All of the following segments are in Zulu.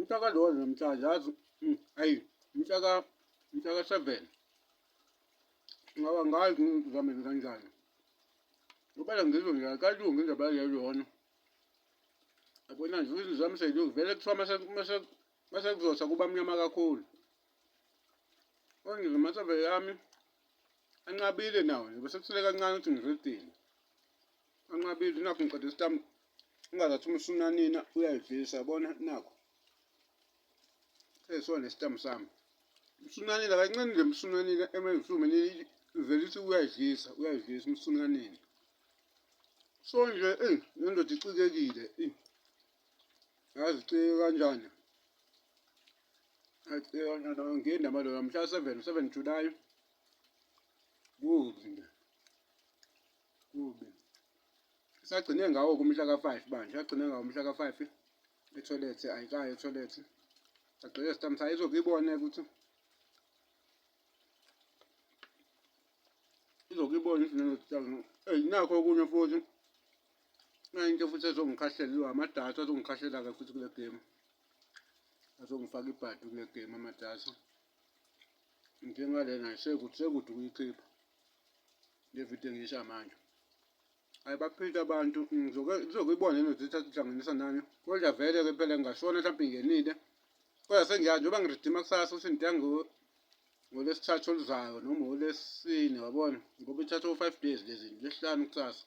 Umhla kalona namhlanje yazi ayi mhla ka-7. Ngoba ngazi ngizame kanjani. Ngoba ngizwe nje akalungi indaba yaleyona. Yabona nje izinto zami seyilungi vele kuthiwa mase kuzosa kuba mnyama kakhulu. Kodwa nje amaseve yami anqabile nawo nje bese kusele kancane ukuthi ngiredile. Anqabile nakho ngiqeda isitambu ungazathi umsunanina uyayidlisa yabona nakho. Sesona nesitambu sami. Umsunanina kancane nje umsunanina emezisumi vele ithi uyayidlisa uyayidlisa umsunanina. So nje eyi le ndoda icikekile eyi yazi icike kanjani. Icike kanjani angeni namadoda mhla 7 7 July. Kubi nje. Kubi. Sagcine ngawo kumhla ka-5 bandla, sagcine ngawo umhla ka-5 ethoyilethi ayikayi ethoyilethi. Sagcine sitamsa izokuyibona ukuthi izokuyibona ukuthi eyi nakho okunye futhi nayo into futhi ezongikhahlela iwa amadatha azongikhahlela-ke futhi kule game azongifaka ibhadi kule game amadatha njengalena sekude sekude ukuyikhipha le video engiyisha manje. Hayi baphila abantu ngizokuyibona inothi ithatha ihlanganisa nani kodwa vele-ke phela ngingashona mhlawumbe ingenile kodwa sengiyazi njengoba ngiridima kusasa ukuthi ngidinga ngolwesithathu oluzayo noma olwesine wabona ngoba ithatha o-five days lezi lwesihlanu kusasa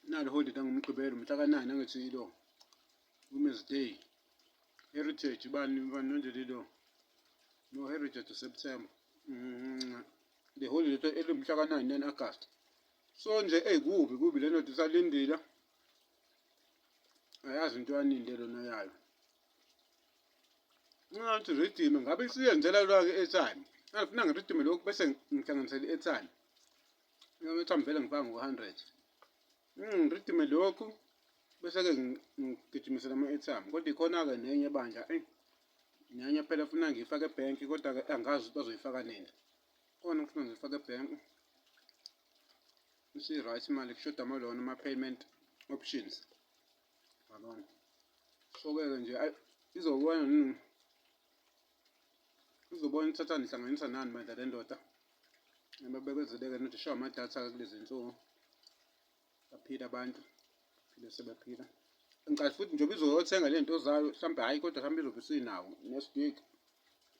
nalo holide angumgqibelo mhla ka-nine angithi ilo women's day heritage bani bani nje lilo no heritage September the holiday elimhla ka-9 9 August so nje eyi kubi kubi le ndoda isalindile ayazi into yaninde lona yayo ngathi ridime ngabe isiyenzela lwake i-airtime ngifuna ngiridime lokhu bese ngihlanganisela i-airtime i-airtime vele ngifaka ngo-100 ngiridime lokhu bese-ke ngigijimisela ama-airtime kodwa ikhona-ke nenye bandla eyi nenye phela funa ngiyifake ebhenki kodwa-ke angazi ukuthi bazoyifaka nini khona ngifuna ngiyifake ebhenki isi-right imali kushoda amalona ama-payment options yabona so-ke-ke nje ayi izobona izobona ithatha nihlanganisa nani bandla le ndoda babekezeleke nothi shawa amadatha-ke kulezi nsuku baphila abantu phile sebephila ngicathi futhi njengoba izoyothenga le nto zayo mhlawumbe hhayi kodwa mhlawumbe izobe isinawo next week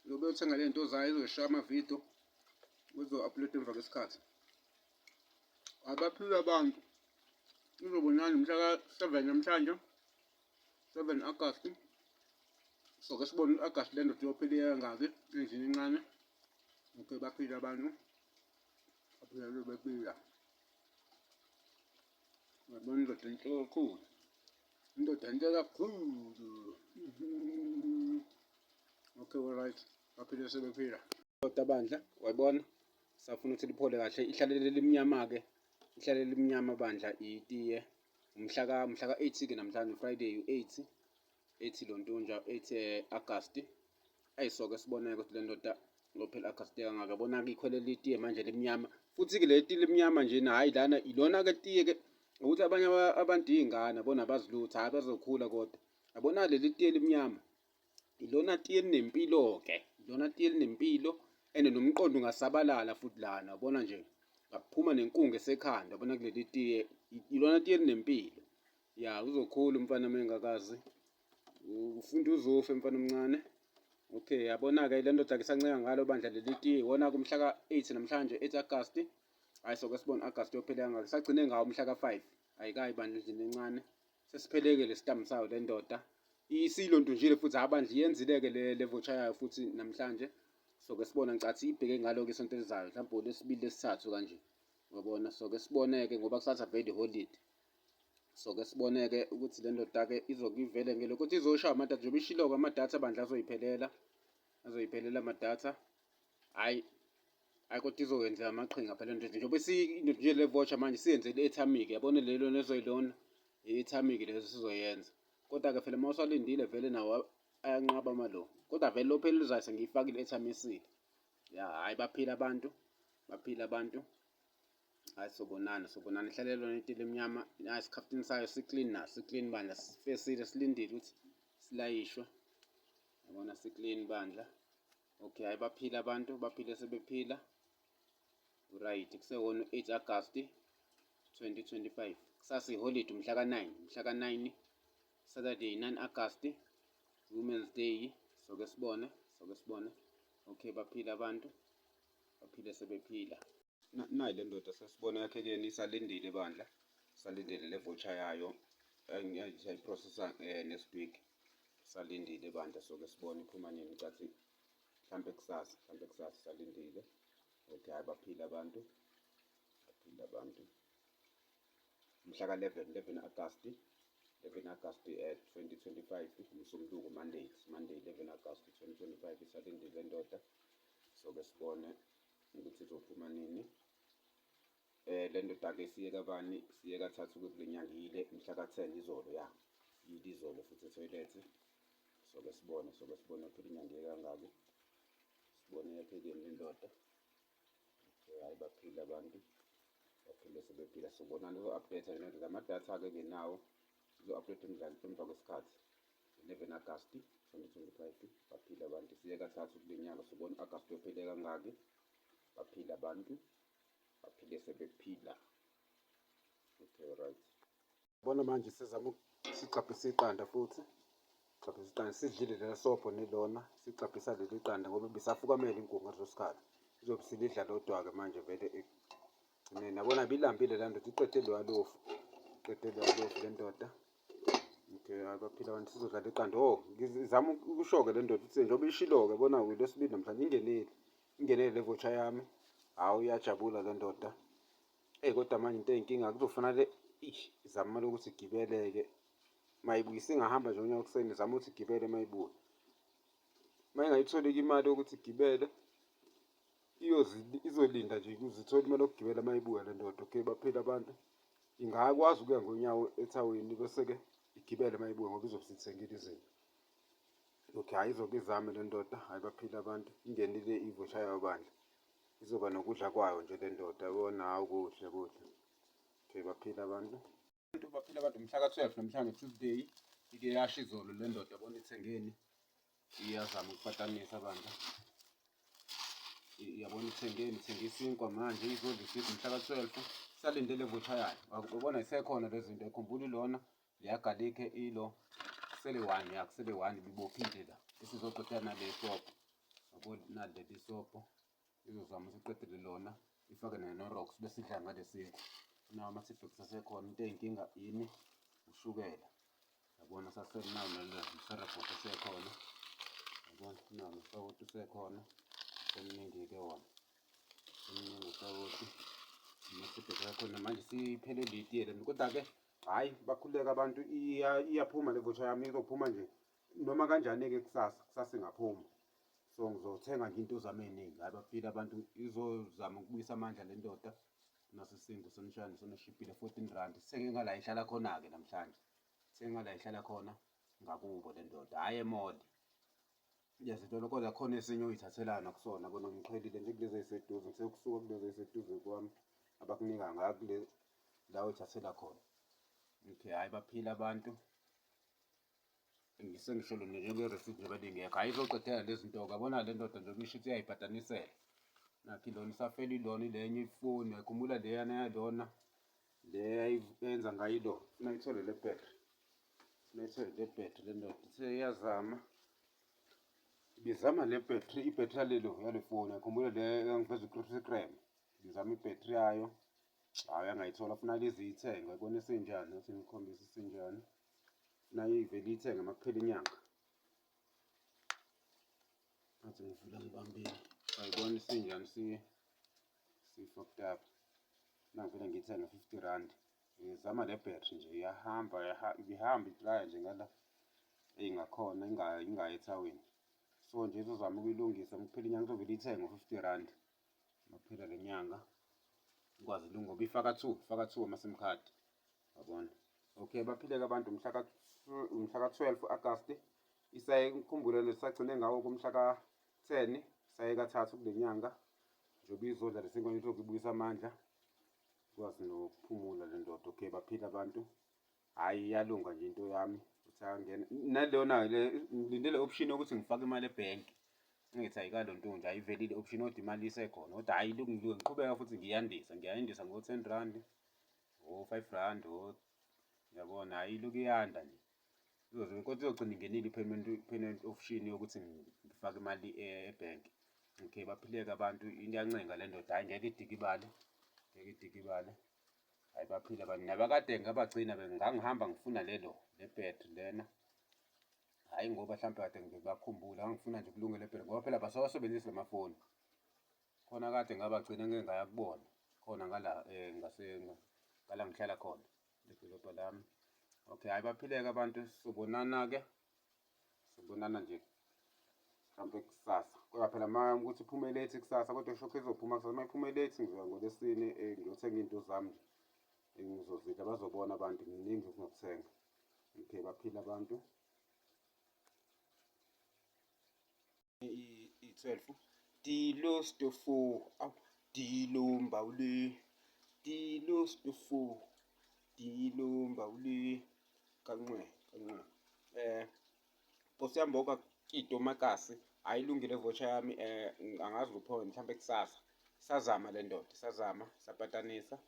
izobe yothenga le nto zayo izoshaya amavidiyo uzo-upload emva kwesikhathi abaphile abantu izobonana mhla ka-7 namhlanje 7 August so ke sibone u-August le ndoda iyophila kangaki endlini encane okay baphile abantu baphila bephila Yabona indoda enhle kakhulu. Indoda enhle kakhulu. Okay, all right. Baphile sebephila. Ndoda bandla, wayibona? Safuna ukuthi liphole kahle. Ihlalele limnyama-ke. Ihlalele limnyama bandla itiye. Umhla ka mhla ka-8 ke namhlanje Friday u-8. 8 lontunja 8 August. Ayisoke siboneke ukuthi le ndoda ngophela August kangaka yabona-ke ikhwelele itiye manje limnyama futhi-ke le tiye limnyama njena hhayi lana ilona-ke tiye-ke ukuthi abanye abantu iy'ngane yabona abazi lutho hhayi bazokhula kodwa yabona leli tiye limnyama ilona tiye elinempilo-ke ilona tiye elinempilo and nomqondo ungasabalala futhi lana yabona nje ngaphuma nenkungu esekhanda yabona kuleli tiye ilona tiye elinempilo ya uzokhula umfana uma engakazi ufunda uzofa mfana omncane okay yabona-ke le ndoda ke sancenga ngalo bandla leli tiye iwona-ke umhla ka-8 namhlanje 8 Agasti hhayi soke sibone Agasti yophela kangaka sagcine ngawo umhla ka-5 ayikayi bandla endlini encane sesipheleke le sitambu sayo le ndoda isiyilontunjile futhi hhayi bandla iyenzile-ke le voucher yayo futhi namhlanje soke sibona ngicathi ibheke ngalo-ke isonto elizayo mhlawumbe olwesibili lesithathu kanje wabona soke sibone-ke ngoba kusasa vele iholide So-ke sibone-ke ukuthi le ndoda-ke izoke ivele ngelokhu ukuthi izoshaya amadatha njengoba ishilo-ke amadatha bandla azoyiphelela azoyiphelela amadatha hhayi hhayi kodwa izokwenzeka amaqhinga phela nje njengoba nje le voucher manje siyenzele i-airtime-ke yabona lelo nezoyilona i-airtime-ke lezo sizoyenza kodwa-ke phela uma usalindile vele nawo ayanqaba amalo kodwa vele lo phela uzayo sengiyifakile i-airtime esile ya hhayi baphila abantu baphila abantu Hayi sobonana sobonana ihlalelwa netile emnyama nayi isikhaftini sayo si-clean naso si-clean bandla sifesile silindile ukuthi silayishwe. Yabona si-clean bandla. Okay, hayi baphila abantu, baphile sebephila. Right, kusewona u-8 August 2025. Kusasa iholide umhla ka-9, mhla ka-9 Saturday 9 August, Women's Day. Soke sibone, soke sibone. Okay, baphila abantu, baphile sebephila. Nayi le ndoda sesibona yakhekeni isalindile bandla, salindile le voucher yayo engiyayiprocessa next week. Salindile bandla, soke sibone iphuma nini, cathi mhlampe kusasa, mhlampe kusasa salindile. Okay, hayi baphila abantu, baphila abantu. Mhla ka-11, 11 August, 11 August 2025, uMsombuluko, Monday, it's Monday 11 August 2025. Isalindile le ndoda, soke sibone ukuthi izophuma nini. Le ndoda-ke siye kabani? Siye kathathu kule nyanga, iyile mhla ka-10 izolo, ya iyile izolo futhi ethoyilethi. Soke sibone, soke sibone phela inyanga kangaki, sibone yakhekeni le ndoda. Okay, hayi baphila abantu, baphile sebephila. Sobonana, uzo-update le ndoda amadatha-ke ngenawo, sizo-update emva kwesikhathi. 11 August 2025, baphila abantu, siye kathathu kule nyanga, sobona u-August uyophele kangaki. Baphila abantu, baphile sebephila. Okay, right, bona manje sizama sigcabhisa iqanda futhi, sigcabhisa iqanda, sidlile lela sobho nelona, sigcabhisa leli qanda ngoba ibisafukamela inkukhu ngaleso sikhathi, izobe silidla lodwa-ke manje vele ekugcineni. Yabona bilambile la ndoda, iqede loya lofu, iqede loya lofu le ndoda. Okay, hayi baphila abantu, sizodlala iqanda. Oh, ngizama ukusho-ke le ndoda ukuthi njengoba ishilo-ke bona ulwesibili namhlanje ingenile, ingenile le voucher yami. Hawu, iyajabula le ndoda. Eyi kodwa manje into eyinkinga kuzofanele izame imali yokuthi igibele-ke mayibuye, isingahamba nje unyaka ekuseni, izame ukuthi igibele mayibuya. Uma ingayitholi-ke imali yokuthi igibele, izolinda nje ukuze ithole imali yokugibela mayibuya le ndoda. Okay, baphila abantu. Ingakwazi ukuya ngonyawo ethawini bese-ke igibele mayibuya ngoba izobe isithengile izinto. Okay, hhayi izoke izame le ndoda, hhayi baphila abantu. Ingenile i-voucher yayo bandla. Izoba nokudla kwayo nje le ndoda, yabona, hawu kuhle kuhle. Okay, baphila abantu. Abantu baphila abantu, mhla ka-12 namhlanje Tuesday, ike yasho izolo le ndoda, yabona ithengeni. Iyazama ukupatanisa bandla. Yabona ithengeni, ithenge isinkwa manje, izodla isinkwa mhla ka-12. Salinde le voucher yayo. Ubona isekhona le zinto, ikhumbula ilona, leya galikhe ilo, kusele one, ya kusele one ibibophile la. Isizoqedela nale sobho. Yabo naleli sobho. Izozama ukuthi iqedele lona, ifake ne-Knorrox bese idla ngale sinkwa. Nawo ama-teabags asekhona, into eyinkinga yini? Ushukela. Yabona sasenawo naleserabhoti esekhona. Yabona nawo nosawoti usekhona. Semningi-ke wona. Semningi usawoti. Ama-teabags akhona manje siphelele itiye le. Kodwa-ke hhayi bakhululeka abantu, iyaphuma le voucher yami, izophuma nje noma kanjani-ke kusasa, kusasa ingaphuma. So ngizothenga nje into zami ey'ningi. Hhayi baphila abantu, izozama ukubuyisa amandla le ndoda. Naso isinkwa sonishane sonishibhile 14 rand. Sithenge ngala ihlala khona-ke namhlanje. Sithenge ngala ihlala khona ngakubo le ndoda, hhayi e-mall. Lezitolo kodwa khona esinye oyithathelayo nakusona, bona ngiqhelile nje kulezi ey'seduze, ngisekusuka kulezi ey'seduze kwami abakunika ngakule la oyithathela khona. Okay, hhayi baphila abantu. Ngisengisholo nje njengo-receipt njengoba lingekho, hhayi izoqedela lezi zinto-ke. Yabona le ndoda njengoba isho ukuthi iyayibhatanisela. Nakho ilona isafela ilona ilenye ifoni, uyakhumbula leyana yalona le yayenza ngayo ilo, funa ithole le battery, funa ithole le battery le ndoda ithe iyazama, ibizama le battery, i-battery yalelo yale foni, uyakhumbula le engiveza i-Instagram, ibizama i-battery yayo, hhayi angayithola, funa lize iyithenge, uyayibona isinjani, ngathi ngikhombise isinjani, funa ivele iyithenge uma kuphela inyanga. Ngathi ngivula ngibambile, uyayibona isinjani, si-fucked up. Nangivele ngiyithenge 50 rand. Ngizama le battery nje iyahamba, ibihamba itraya nje ngala eyingakhona ingayi ethawini. So nje izozama ukuyilungisa kuphela inyanga, izovele iyithenge ngo-50 rand. Makuphela le nyanga ikwazi ilunga ngoba ifaka 2, ifaka 2 ama-SIM card. Yabona? Okay, baphileke abantu mhla ka mhla ka-12 August. Isaye ngikhumbule nesagcine ngawo kumhla ka-10, saye kathathu kule nyanga. Njengoba izodla lesinkwa nje izokubuyisa amandla. Ikwazi nokuphumula le ndoda. Okay, baphila abantu. Hhayi iyalunga nje into yami. Angena nalona le ngilinde le option yokuthi ngifake imali ebhenki. Ngithi ayikalonto nje ayivelile option kodwa imali isekhona. Kodwa hhayi lokhu ngiqhubeka futhi ngiyandisa, ngiyayandisa ngo-ten rand, o-five rand, yabona hhayi ilokhu iyanda nje. Izoze kodwa izogcina ingenile i-payment payment option yokuthi ngifake imali ebhenki. Okay, baphileke abantu, iyancenga le ndoda, hhayi ngeke idikibale, ngeke idikibale. Hhayi baphile abantu, nabakade ngabagcina ngangihamba ngifuna lelo le battery lena. Hhayi ngoba hlampe kade ngibakhumbula, ngangifuna nje kulunge le battery ngoba phela abasawasebenzisi lamafoni. Khona kade ngabagcina ngike ngaya kubona khona ngala ngase ngala ngihlala khona ledolobha lami. Okay, hhayi baphileke abantu, sobonana-ke, sobonana nje mhlawumpe kusasa. Kodwa phela uma ukuthi iphume late kusasa kodwa sho izophuma kusasa. Uma iphume late ngizoya ngoLwesine ngiyothenga iy'nto zami nje engizozidla, bazobona abantu kuningi engizokuthenga. Okay, baphile abantu. I-12 Dilo stofo awu dilo mbawule dilo stofo dilo mbawule kanqwe kanqwe Nkosi yami boka kito makasi ayilungile voucher yami angazi kuphi mhlawumbe kusasa sazama le ndoda sazama sapatanisa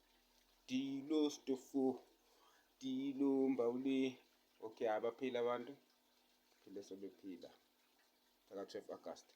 dilo stofo dilo mbawule. Okay, abaphila abantu phile sebephila. Mhlaka 12 August.